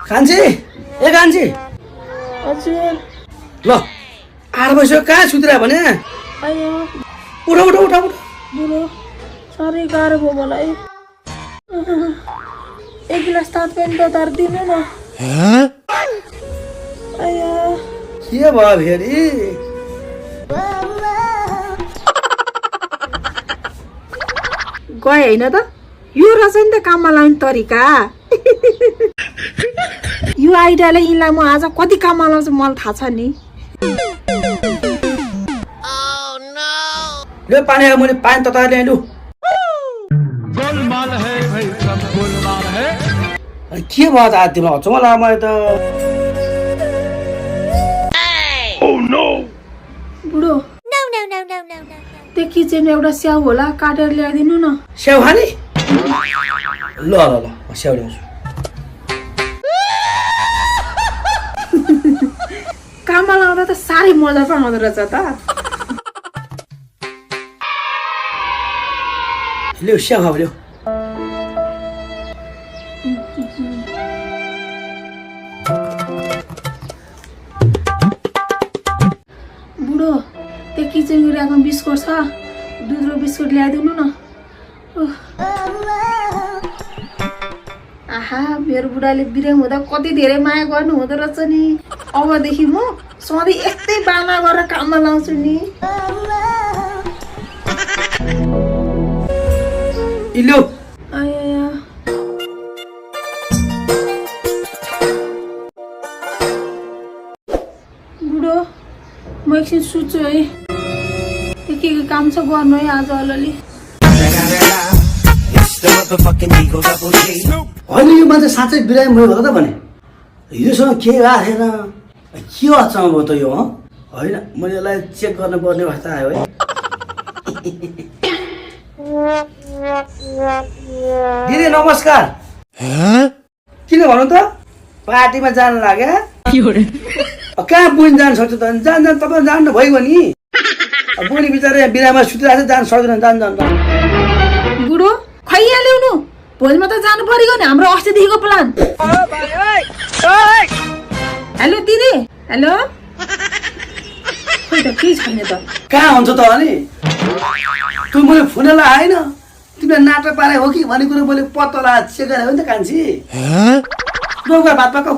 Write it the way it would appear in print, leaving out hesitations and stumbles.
कान्छी ए कान्छी हजुर ल 8 बजे कहाँ सुतिरा भने आयो उठ उठ उठ उठ बुढो साह्रै गाह्रो भयो मलाई एक गिलास तातो पानी तताएर दिनु न आयो के भयो फेरि गए होइन त यो रहेछ नि त काममा लाउने तरिका यो आइडियाले यिनलाई म आज कति काममा लाउँछु मलाई थाहा छ नि ले पानी आयो मैले पानी तताएर ल्याइलु गोलमाल है भाई सब गोलमाल है के भयो त आज तिमीलाई हचमा लाग्यो मलाई त बुढो त्यो किचनमा एउटा स्याउ होला काटेर ल्याइदिनु न स्याउ खाने ल ल ल म स्याउ ल्याउँछु काममा लाउँदा त साह्रै मजा पाउँदो रहेछ त ल्याउ स्याउ खाऊ ल्याउ बुढो त्यो किचनको ऱ्याकमा बिस्कुट छ दुध र बिस्कुट ल्याइदिनु न आहा मेरो बुढाले बिरामी हुँदा कति धेरै माया गर्नु हुँदो रहेछ नि अबदेखि म सधैँ यस्तै बाना गरेर काममा लाउँछु नि ल्याउ आया बुढो म एकछिन सुत्छु है त्यो के काम छ गर्नु है आज अलिअलि होइन यो मान्छे साँच्चै बिरामी भयो होला त भने योसँग के राखेन के अचम्म भयो त यो होइन मैले यसलाई चेक गर्नुपर्ने अवस्था आयो है दिदी नमस्कार किन भन्नु त पार्टीमा जानु लाग्यो कहाँ बुझ्नु जानु सक्छ त जान जान तपाईँ जानु भइगयो नि बुढी बिचरा बिरामा सुतिरहेको छ जानु सक्दैन जानु जानु बुढो खैया ल्याउनु भोलिमा त जानु पऱ्यो नि हाम्रो अस्तिदेखिको प्लान हेलो दिदी हेलो खोइ त केही छैन त कहाँ हुन्छ त अनि तँ मैले फोनलाई आएन तिमीलाई नाटक पारे हो कि भन्ने कुरो मैले पत्तो लगाएर चेक गरेको नि त कान्छी भात पकाऊ